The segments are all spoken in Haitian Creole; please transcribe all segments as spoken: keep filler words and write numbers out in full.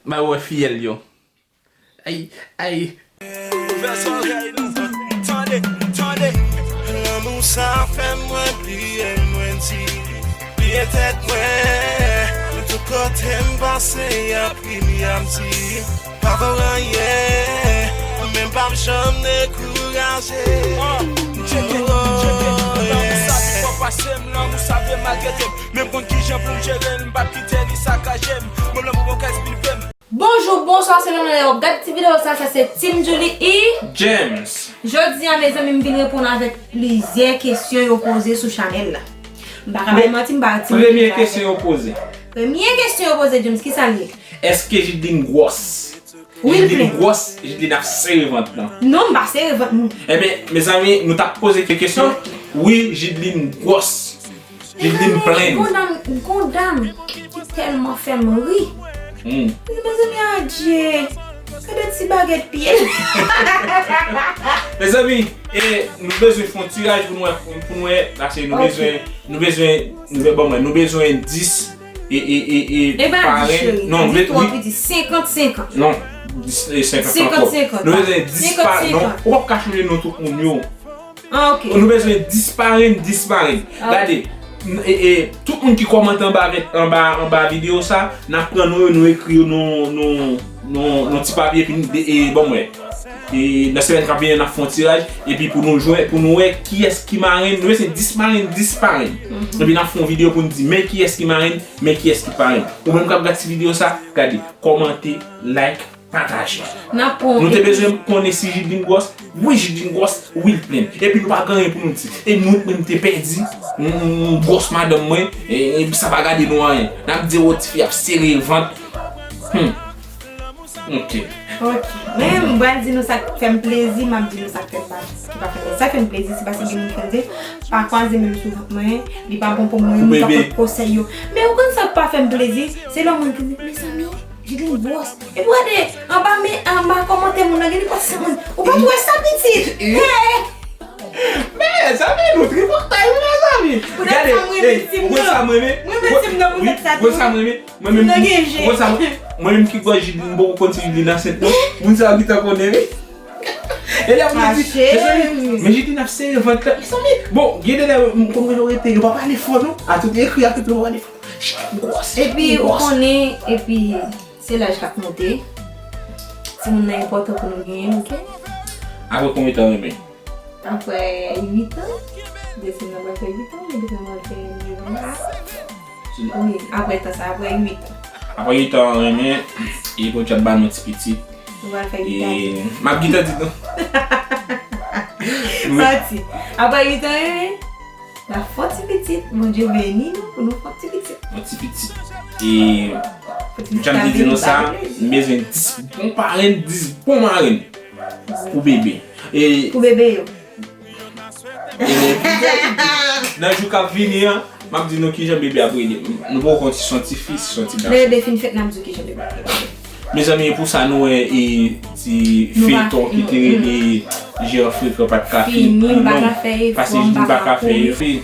Mwen wè fiyèl yo. Ay, ay. Ouvè zòrèy nou, tande, tande. Lanmou sa fè mwen bliye, mwen di, bliye tèt mwen. Tout kote m pase, y ap ri m, y ap di, pa fè w anyen, men m p ap janm dekouraje. Tcheke, tcheke, lanmou sa pi fò pase m, lanmou sa vle maltrete m. Men m konn kijan pou m jere l, m p ap kite li sakaje m. Bon, lanmou bon kès prive m. Bonjou, bonswa, selon lè w ap gade ti videyo sa, sa se Team Julie e James. Jodi a, mezanmi, m vin reponn avèk plizyè kesyon yo poze sou chanèl la. M pa ka bay manti, m pa Team Julie. Premye kesyon yo poze. Premye kesyon yo poze, James, kisa l ye? Èske Jidlin gwòs? Wi, l plen. Jidlin gwòs, Jidlin ap sere vant lan. Non, m pa sere vant mwen. Ebyen, mezanmi, nou t ap poze ke kesyon. Ok. Wi, Jidlin gwòs. Jidlin plenn. Gon dam, gon dam ki tèlman fè m ri. Hmm. Mezanmi, adje. Gade ti bagèt pye. Mezanmi, e, nou bezwen fè yon tiraj pou nou wè, pou nou wè, paske nou bezwen, nou bezwen, nou bezwen, bon, mwen, nou bezwen dis e, e, e, e, parenn. Non, di twò piti, senkant senkant. Non, dis, e, senkant senkant. Nou bezwen dis pa, non, ou p ap ka chanje non tout moun yo. Ah, ok. Nou bezwen dis parenn, dis parenn. Ah, ok. Gade, n-, e, e, tout moun ki kòmante anba avèk, anba, anba videyo sa, n ap pran non yo, nou ekri yo nan, nan, nan, nan ti papye, epi n-, e, e, ban m wè. E, nan semèn k ap vini, n ap fè yon tiraj, epi pou nou jwenn, pou nou wè kiyès ki marenn, nou bezwen dis marenn, dis parenn. Mhm. Epi n ap fè yon videyo pou n di, men kiyès ki marenn, men kiyès ki parenn. Ou menm k ap gade ti videyo sa, gade, kòmante, like, pataje. Nou te bezwen konnen si Jidlin gwòs. Wi, Jidlin gwòs, wi, l plenn. Epi nou pa gen anyen pou nou di. E nou menm te pèdi, m, m, m gwòs madanm mwen, e, e sa pa gade nou anyen. N ap di, o, tifi ap sere vant. Hmm. Ok. Ok. Men, m pral di nou sa k fè m plezi, m ap di nou sa k fè m pa, ki pa fè m plezi. Sa k fè m plezi, se paske gen moun ki konn di, pa kwaze men m sou vant mwen, li pa bon pou mwen, m pa pot konsèy yo. Men ou konn sa k pa fè m plezi? Se lè moun ki di, mezanmi, Jidlin gwòs. Epi w gade, anba men, anba kòmantè moun nan gen nenpòt sa moun. Ou pa t wè sa pitit? Hey! Mezanmi, nou tripotay wi, mezanmi. Gade, hey, ou konn sa m renmen? Mwen renmen ti m nan poutèt sa tou. Ou konn sa m renmen? Mwen menm ki, ou konn sa m, mwen menm ki gwòs Jidlin, m poko konn si Jidlin ansent non. Moun sa yo gentan konnen wi. E lè moun di, mezanmi, men Jidlin ap sere vant lan. Mezanmi, bon, gen de lè m konn wè yo rete, yo pa pale fò non. A tout ekri, a tout yo pa pale fò. Jidlin gwòs, Jidlin gwòs. Epi ou konnen, epi se laj k ap monte. Timoun nan enpòtan pou nou genyen l, ok? Apre konbyen tan renmen? Apre uit an. Desanm nan pral fè uit an, men desanm nan pral fè nèf an. Wi, apre tan sa, apre uit an. Apre uit an renmen, e Bondye ap ba nou ti pitit. Nou pral fè uit an. E m ap gentan di nou. Manti. Apre uit an renmen, n ap fè yon ti pitit. Bondye beni nou pou nou fè yon ti pitit. Yon ti pitit. E jan m te di nou sa, m bezwen dis bon parenn, dis bon marenn pou bebe. E pou bebe yo. E nan jou k ap vini an, m ap di nou kijan bebe ap rele. Nou poko konn si se yon ti fi, si se yon ti gason. Lè bebe fin fèt, n ap di w kijan bebe ap rele. Mezanmi, e pou sa nou wè e ti feyton ki te rele Jeran Frekan pa t ka fini non. Paske Jidlin pa ka fè efò.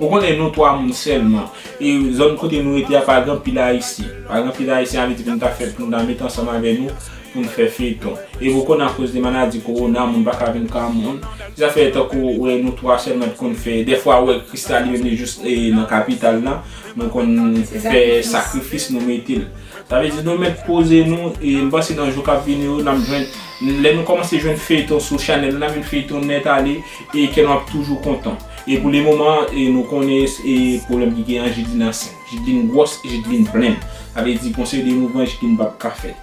Ou konnen nou twa moun sèlman. E zòn kote nou rete a pa gen anpil Ayisyen. Pa gen anpil Ayisyen, sa vle di pou nou ta fè, pou nou ta met ansanm avè nou pou n fè feyton. E ou konn akoz de maladi kowona, moun pa ka vin ka moun. Se sa fè tankou ou wè nou twa sèlman t konn fè. Dèfwa ou wè Krista li menm li jis e, nan kapital la, nou konn fè sakrifis nou mete l. Sa vle di nou mèt poze nou e m panse nan jou k ap vini yo n ap jwenn, lè nou kòmanse jwenn feyton sou chanèl la, n ap jwenn feyton nèt ale e kè nou ap toujou kontan. E pou le moman e nou konnen e pwoblèm ki gen an Jidlin ansent. Jidlin gwòs, Jidlin plenn. Sa vle di gon seri de mouvman Jidlin p ap ka fè.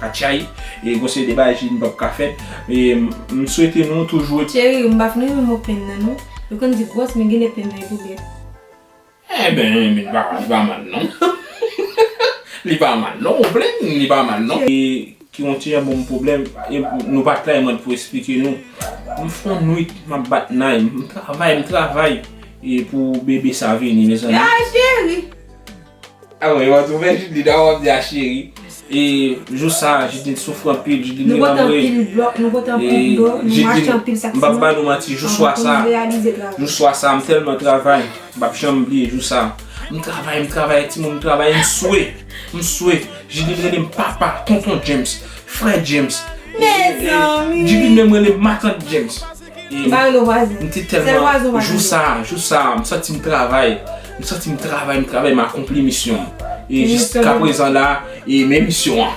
Katchay, e gon seri de bagay Jidlin p ap ka fè. E m, m swete nou toujou. Cheri, m pa fin renmen mo plenn nan non. Yo konn di gwòs, men genlè plenn nan e pwoblèm. Enben, li pa, li pa mal non. Li pa mal non, ou plenn, li pa mal non. E ki yon ti jan bon pwoblèm, e nou pa t la, e mwen pou esplike nou. M fè yon nwit, m ap bat nay, m travay, m travay. E pou bebe sa vini, mezanmi. Ah, cheri! Ah wi, w ap tou fè Jidlin, w ap di a cheri. E jou sa, Jidlin soufri anpil, Jidlin delanbre. Nou pote anpil blòk, nou pote anpil dlo, nou achte anpil sak siman. M p ap ba nou manti, jou swa sa, jou swa sa, m tèlman travay, m p ap janm bliye jou sa. M travay, m travay, timoun, m travay, m swe. M swe, Jidlin rele m papa, tonton James, frè James. Mezanmi. Jidlin menm rele m matant James. E m te tèlman, jou sa, jou sa, m santi m travay. M santi m travay, m travay, m akonpli misyon m. E jiskaprezan la, e men misyon an.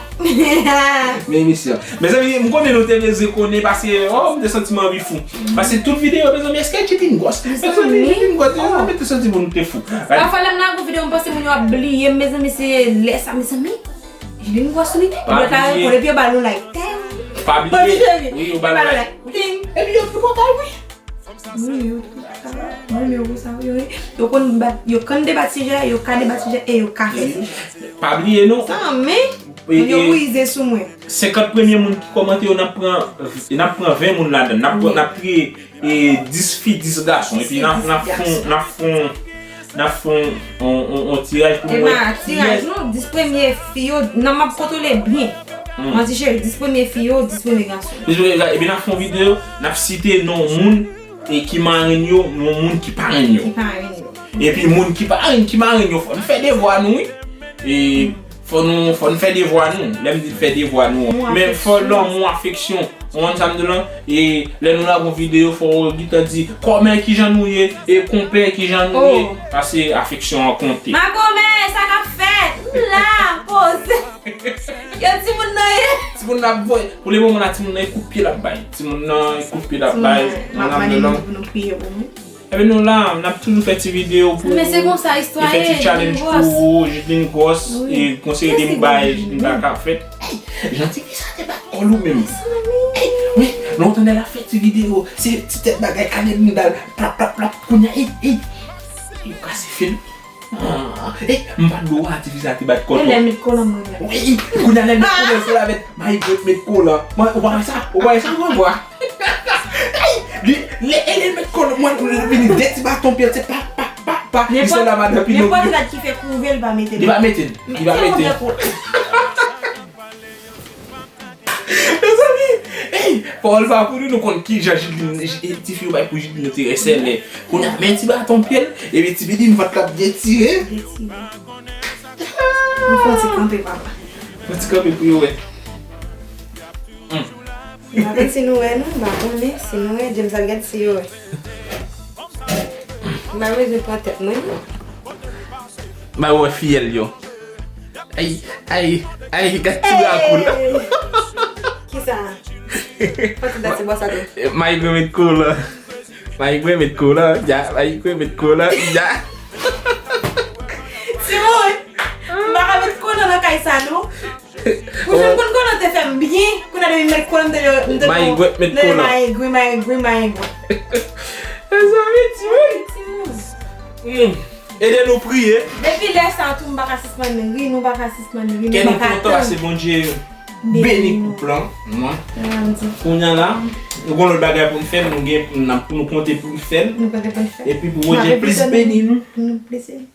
Men misyon. Mezanmi, m konnen nou te bezwen konnen paske, oh, m te santi m anvi fou. Paske tout videyo, mezanmi, èske Jidlin gwòs? Mezanmi, Jidlin gwòs, mezanmi, te santi pou nou te fou. Pafwa lè m lage yon videyo, m panse moun yo ap bliye m, mezanmi, se lè sa, mezanmi. Jidlin gwòs wi. Epi yo ta reponn, epi yo ba nou like, tèm. Pa bliye. Wi, yo ba nou like. Ting. Epi yo tripotay wi. Moun yo tripotay. Moun yo konsa wi, wi. Yo konn bat, yo konn debat sijè, yo ka debat sijè e yo ka fè sijè. Pa bliye non. Sa men. Moun yo rize sou mwen. Senkant premye moun ki kòmante yo, n ap pran, n ap pran ven moun ladan. N ap pran, n ap triye e dis fi, dis gason. Epi n ap, n ap fon, n ap fon, n ap fon on, on, on tiraj pou nou wè kiyès. Tiraj non, dis premye fi yo, nan m ap kontwole byen. Manti cheri, dis premye fi yo, dis premye gason. Dis premye gason. Epi n ap fon videyo, n ap site non moun e ki marenn yo, non moun ki parenn yo. Ki parenn yo. Epi moun ki parenn, ki marenn yo, fò n fè devwa nou wi. E Fò nou, fò n fè devwa nou. Lè m di fè devwa nou, men fò lanmou, afeksyon. Ou konprann sa m di w lan? E lè nou lage yon videyo, fò w gentan di kòmè kijan nou ye, e konpè kijan nou ye. Paske afeksyon an konte. Makomè, sa k ap fèt? M la, poze. Yo timoun nan ye. Timoun nan ap voye. Pou le moman la, timoun nan e kout pye l ap bay. Timoun nan e kout pye l ap bay. Timoun nan ap mande nou pou nou priye pou mwen. Ebyen nou la, n ap toujou fè ti videyo pou, e fè ti challenge pou Jidlin gwòs, e konseye de m bay Jidlin pa ka fèt. Ey, jan tifi sa te bat kò l ou menm. Ey, wi, lè w tande l ap fè ti videyo, se ti tèt bagay, kale mouda l, plap, plap, plap, kounye a, ey, ey, yo kase fil. Ah, ey, m pa t dwe wè tifi sa te bat kò l. E lè l met kolan mwen. Wi, kounye a lè l met kolan, se la met, my God, met kolan. Mwen, ou pa wè sa? Ou pa wè sa, mwen vwa. Li, li, li met kò l, mwen, li vini de ti baton pye l, se pa, pa, pa, pa, li sot la madan Pinokyo. Nenpòt rad ki fè kouve l pa mete l. Li pa mete l, li pa mete l. Mezanmi, ey, pawòl pa pou nou, nou konn kijan Jidlin, J-, tifi yo bay pou Jidlin yo te rèsèlè. Kounye a, men ti baton pye l, epi ti bidin vant la ap detire. Detire. Mwen fè yon ti kanpe, papa. Fè yon ti kanpe pou yo wè. Hmm. M pa konn si nou wè non, m pa konnen si nou wè, James al gad si yo wè. M pa bezwen pran tèt mwen non. Bay wè fiyèl yo. Ay, ay, ay, gad ti rakoul. Ey! Kisa? Pati dat se bò sa tou. Mayigwe met kolan. Mayigwe met kolan, dja, mayigwe met kolan, dja. Timoun, m pa ka met kolan nan kay sa non. Pou jan m konn kolan te fè m byen, kounye a depi m met kolan m te, m te mayigwe, met kolan. Mayigwe, mayigwe, mayigwe. Mezanmi, timoun. Timoun. Hmm. Ede nou priye. Depi lè sa a tou, m pa ka sispann ri, nou pa ka sispann ri, nou pa ka tann. Kè nou kontan paske Bondye beni koup lan. Kounye a la, nou gen lòt bagay pou n fè, nou gen, n ap, pou nou konte pou n fè l. Nou konte pou n fè l. Epi pou Bondye plis beni nou. Pou nou plis beni.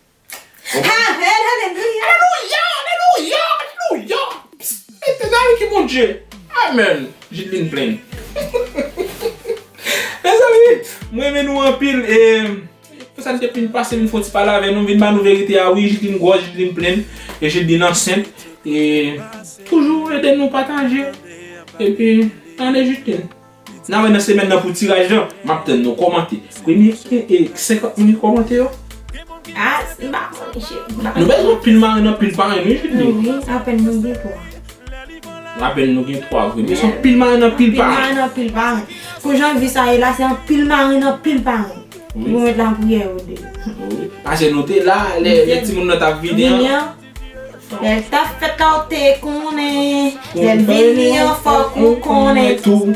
Ha, alelouya. Alelouya, alelouya, alelouya. Etènèl ki Bondye. Amèn. Jidlin plenn. Mezanmi, mwen renmen nou anpil. E pou sa n te vin pase, vin fè yon ti pale avè nou, vin ba nou verite a, wi, Jidlin gwòs, Jidlin plenn, e Jidlin ansent. E toujou ede nou pataje. Epi, tande Jidlin. N a wè nan semèn nan pou tiraj lan, m ap tann nou kòmante. Premye, e, e, senkant moun ki kòmante yo. Ah, m pa konnen, cheri. M pa konnen. Nou bezwen anpil marenn, anpil parenn, wi, Jidlin. Wi, apèn nou gen twa. Apèn nou gen twa, vre. Men se anpil marenn, anpil parenn. Anpil marenn, anpil parenn. Pou jan vi sa ye la, se anpil marenn, anpil parenn. Wi. Pou met lapriyè yo de. Wi. Paske nou te la, lè, lè timoun nan t ap vini an. Lè l t ap fèt la, ou te konnen. Lè l vini an, fòk ou konnen tou.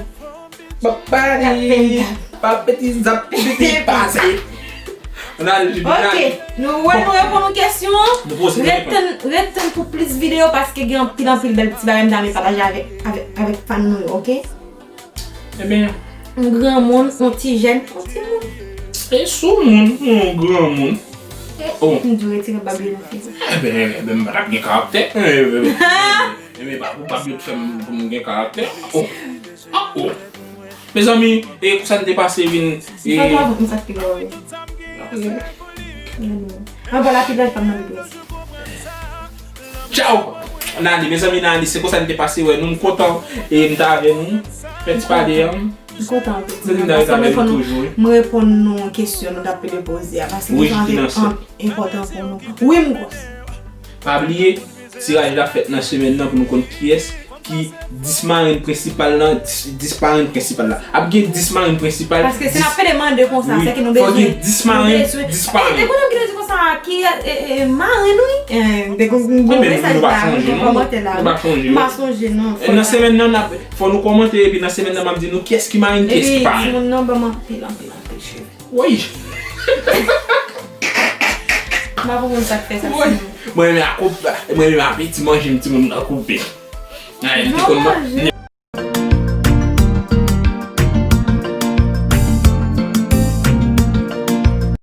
Papadi, papeti zap, piti pase. Ok, nou wè nou reponn yon kesyon. Ret tann, ret tann pou plis videyo paske gen anpil, anpil bèl ti bagay m ta renmen pataje avèk, avèk, avèk fan nou yo, ok? Ebyen. Yon granmoun, yon ti jèn, yon timoun. E sou moun, yon granmoun. Oh. M di w retire bab yo nan figi. Ebyen, ebyen, m pa t ap gen karaktè. Ebyen, pa pou bab yo t fè m pou m gen karaktè. Oh. Ah, oh. Mezanmi, e konsa n te pase vin, e. Sa pa vant mwen sa k pi gwo, wi. Anba la pi bèl fanm nan pi bèl. Tchaw! N ale, mezanmi, n ale. Se konsa n te pase wè nou. M kontan e m t avè nou. Fè ti pale an. M kontan anpil. Se li n ta rete avè nou toujou, wi. Mwen reponn nou kesyon nou t ap pede poze a. Paske kesyon an te enpòtan pou nou. Wi, m gwòs. Pa bliye, tiraj la fèt nan semèn nan pou nou konn kiyès ki dis marenn prensipal nan, dis, dis parenn prensipal la. Ap gen dis marenn prensipal. Paske si n ap pede mande konsa, se ke nou bezwen. Fò gen dis marenn, dis parenn. Te konn ki te di konsa, ki, e, e, marenn, wi. E, te konn, gon mesaj la, wi, gon kòmantè la, wi. Nou pa chonje, non. M pa sonje, non. E, nan semèn nan, n ap, fò nou kòmante, epi nan semèn nan, m ap di nou kiyès ki marenn, kiyès ki parenn. Epi, timoun nan, ban m anpil, anpil, anpil cheve. Woy! M pa konprann sa k fè sa, woy! Mwen menm a koup, mwen menm apeti manje m timoun nan koupe. Ay, li te konn manje.